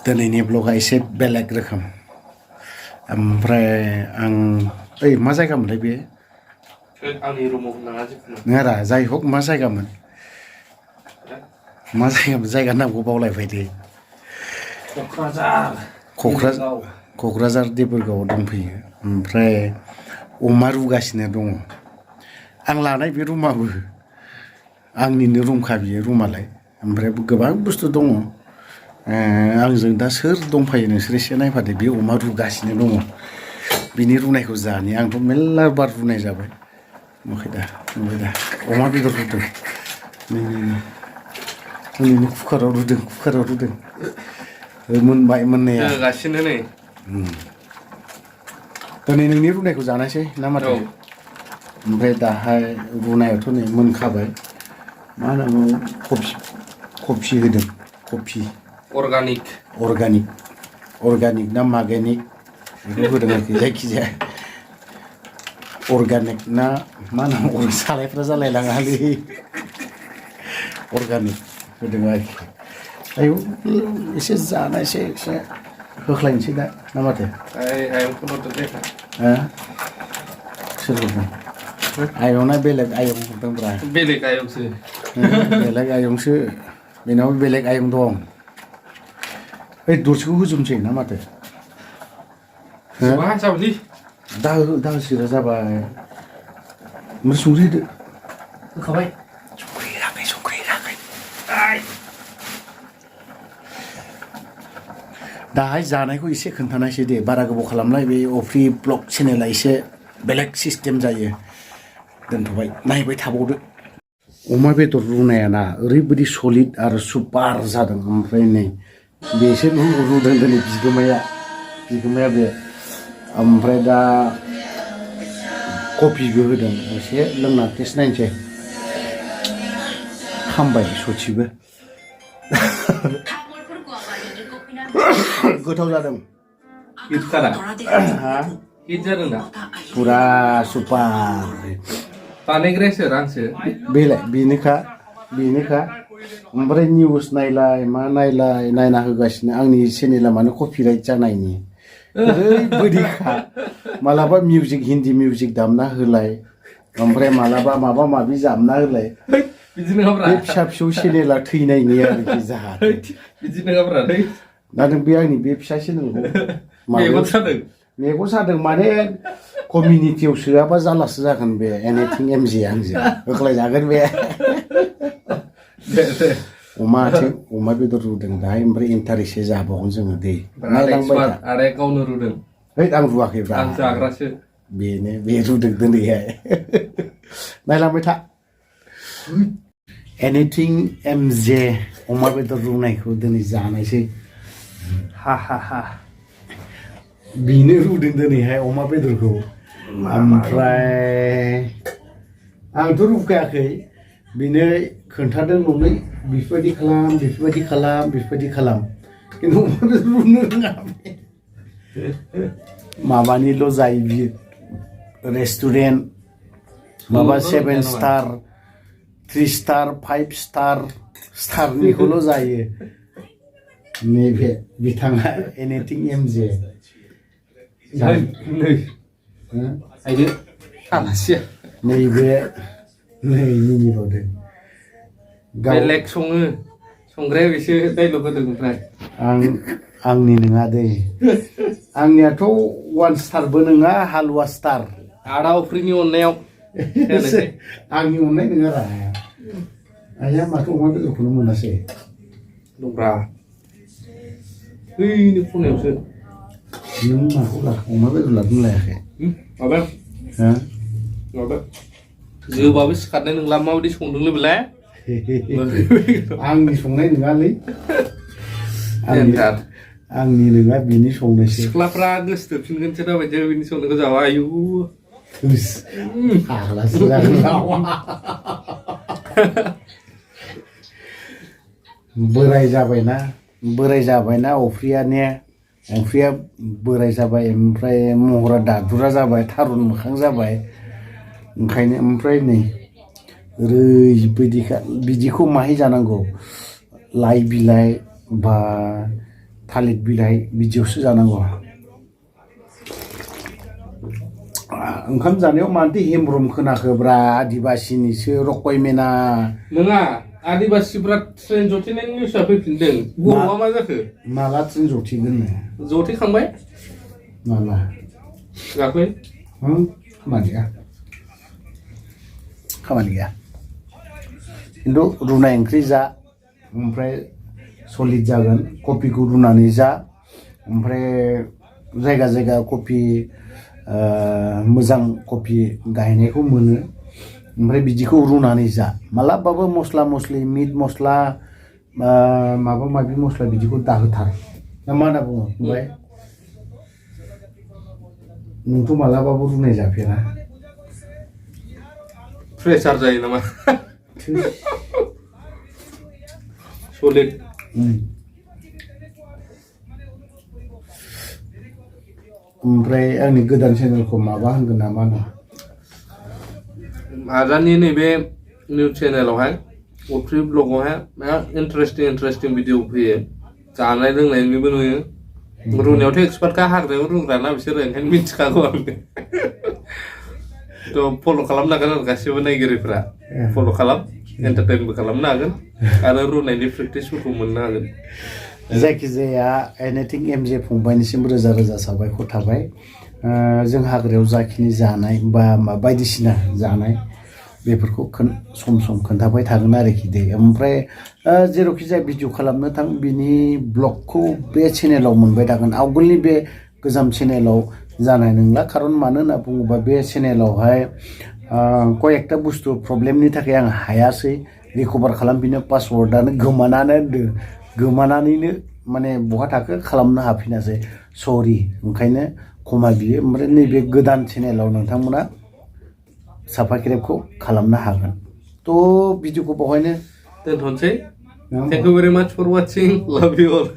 दिनैनि ब्लगा एसे बेलेग रोखोम ओमफ्राय आं ओइ मा जायगामोनलाय बे आंनि रुमाव नाङा जिखुनु नङारा जाय हक मा जायगामोन जायगा नामखौ बावलायबाय दे क'क्राझार देबोरगावआव दंफैयो ओमफ्राय अमा रुगासिनो दङ आं लानाय बे रुमाबो आंनिनो रुमखा बियो रुमालाय ओमफ्राय गोबां बुस्थु दङ आंजों दा सोर दंफायो नोंसोर एसे नायफादो बे अमा रुगासिनो दङ बिनि रुनायखौ जानि आंथ' मेल्ला बार रुनाय जाबाय नुबाय दा अमा बेदर रुदों नै कुकाराव रुदों मोनबाय मोननाया गासिनो नै दिनै नोंनि रुनायखौ जानायसै ना माथो ओमफ्राय दाहाय रुनायाथ' नै मोनखाबाय मा होनांगौ कफि होदों कफि अर्गानिक ना मार्गेनिक बेखौ होदों आरोखि जायखिजाया अर्गानिक ना मा होनांगौ सालायफ्रा जालायलाङालै अर्गानिक होदों आरोखि आयौ एसे जानायसै एसे होख्लायनोसै दा ना माथो सोर हरदों आयंना बेलेग आयं हरदोंब्रा बेलेग आयंसो बेनावबो बेलेग आयं दं ओइ दरसेखौ होजोबनोसै ना माथो दा होसिरा जाबाय ओमफ्राय संख्रि होदो होखाबाय संख्रि होआखै दाहाय जानायखौ एसे खोन्थानायसै दे बारा गोबाव खालामलाय बे अफ्रि ब्लग चेनेला एसे बेलेग सिस्टेम जायो दोनथ'बाय नायबाय थाबावदो अमा बेदर रुनाया ना ओरैबायदि सलिड आरो सुपार जादों ओमफ्राय नै बेसो रुदों दिनै बिगोमाया बे ओमफ्राय दा कफिबो होदों एसे लोंना टेस्ट नायनोसै खामबाय सथिबो गोथाव जादों हिट जादों दा फुरा सुपार बानायग्राया आंसो बेनोखा ओमफ्राय निउस नायलाय मा नायना होगासिनो आंनि चेनेला मानो कपिराइट जानायनि ओरैबायदिखा मालाबा मिउजिक हिन्दी मिउजिक दामना होलाय ओमफ्राय मालाबा माबा माबि दामना होलाय बे फिसा फिसौ चेनेला थैनायनि आरोखि जाहाथे दा नों बे आंनि बे फिसा चेनेलखौ मेगन सादों माने कमिउनिटियाव सोआबा जारलासो जागोन बे एनिथिं एमजे आंजों होख्लायजागोन बे अमा बेदर रुदों दाहाय ओमफ्राय इन्टारेस्टसो जाबावगोन जोङो दै नायलांबाय था आरो गावनो रुदों आं रुवाखैब्रा आं जाग्रासो बेनो बे रुदों दिनैहाय नायलांबाय था एनिथिं एमजे अमा बेदर रुनायखौ दिनै जानायसै हा बेनो रुदों दिनैहाय अमा बेदरखौ ओमफ्राय आंथ' रुखायाखै बेनो खोन्थादों न'नै बेफोरबायदि खालाम खिन्थु रुनो रोङा माबानिल' जायो बियो रेस्टुरेन्ट माबा 7 स्टार 3 स्टार 5 स्टारनिखौल' जायो नैबे बिथाङा एनिथिं एमजे नैबे मिनिबावदों बेलेग संग्राया बेसो डाइलग होदों ओमफ्राय आंनि नङा दै आंनियाथ' 1 स्टारबो नङा हालुवा स्टार आदा अफ्रिनि अननायाव आंनि अननाय नङा रा आइया माथो अमा बेदरखौनो मोनासै दंब्रा बैनि खनायावसो नों माखौ अमा बेदर लादों लायाखै माबा जोबाबो सिखारनाय नंला माबायदि संदोंलै बेलाय आंनि संनाय नङालै आंनि नङा बिनि संनायसो सिख्लाफ्रा गोसोथोफिनगोनसो दाबायदि बिनि संनायखौ जाबा आयु फाग्लासो जागोन बोराय जाबायना अफ्रिया बोराय जाबाय ओमफ्राय महरा दादुरा जाबाय थारुन मोखां जाबाय ओंखायनो ओमफ्राय नै ओरैबायदिखा बिदिखौ माहाय जानांगौ लाइ बिलाइ बा थालिर बिलाइ बिदियावसो जानांगौ ओंखाम जानायाव मानोथो हेमब्रम खोनाखोब्रा आदिबासिनिसो रकयमेना नङा आदिबासिफ्रा ट्रेन जथेनायनि निउसआ फैफिनदों बर'आ मा जाखो माला ट्रेन जथेगोननो जथेखांबाय माला गाखै खामानि गैया खिन्थु रुनाय ओंख्रि जा ओमफ्राय सलिड जागोन कफिखौ रुनानै जा ओमफ्राय जायगा जायगा कफि मोजां कफि गायनायखौ मोनो ओमफ्राय बिदिखौ रुनानै जा मालाबाबो मस्ला मस्लि मिट मस्ला माबा माबि मस्ला बिदिखौ दाहोथार ना मा होनना बुङो ओमफ्राय नोंथ' मालाबाबो रुनाय जाफेरा प्रेसार जायो नामा सलिड ओमफ्राय आंनि गोदान चेनेलखौ माबा होनगोन नामा होनो आजानि नैबे निउज चेनेलावहाय अफ्रि ब्लगावहाय इन्टारेस्टिं भिडिअ फैयो जानाय लोंनायनिबो नुयो रुनायावथ' एक्सपार्टखा हाग्रायाव रुग्राना बिसोरो ओंखायनो मिथिखागौ आं थ' फल' खालामनो हागोन आरो गासिबो नायगिरिफ्रा फल' खालाम एन्टारटेनबो खालामनो हागोन आरो रुनायनि प्रेक्टिसफोरखौ मोननो हागोन जायखिजाया एनिथिं एमजे फंबायनिसिम रोजा रोजा साबायखर थाबाय जों हाग्रायाव जाखिनि जानाय बा बायदिसिना जानाय बेफोरखौ सम सम खोन्थाबाय थागोन आरोखि दे ओमफ्राय जेरावखि जाया भिडिअ खालामनो थां बिनि ब्लगखौ बे चेनेलाव मोनबाय थागोन आवगोलनि बे गोजाम चेनेलाव जानाय नंला खारन मानो होनना बुङोबा बे चेनेलावहाय कयेकटा बुस्थु प्रब्लेमनि थाखाय आं हायासै रिकभार खालामफिनो पासवर्डआनो गोमानानैनो माने बहा थाखो खालामनो हाफिनासै सरि ओंखायनो क्षमा बियो ओमफ्राय नैबे गोदान चेनेलाव नोंथांमोना साबस्क्राइबखौ खालामनो हागोन थ' भिडिअखौ बावहायनो दोनथ'नोसै थेंक इउ भेरि माच फर वाचिं लाभ इउ अल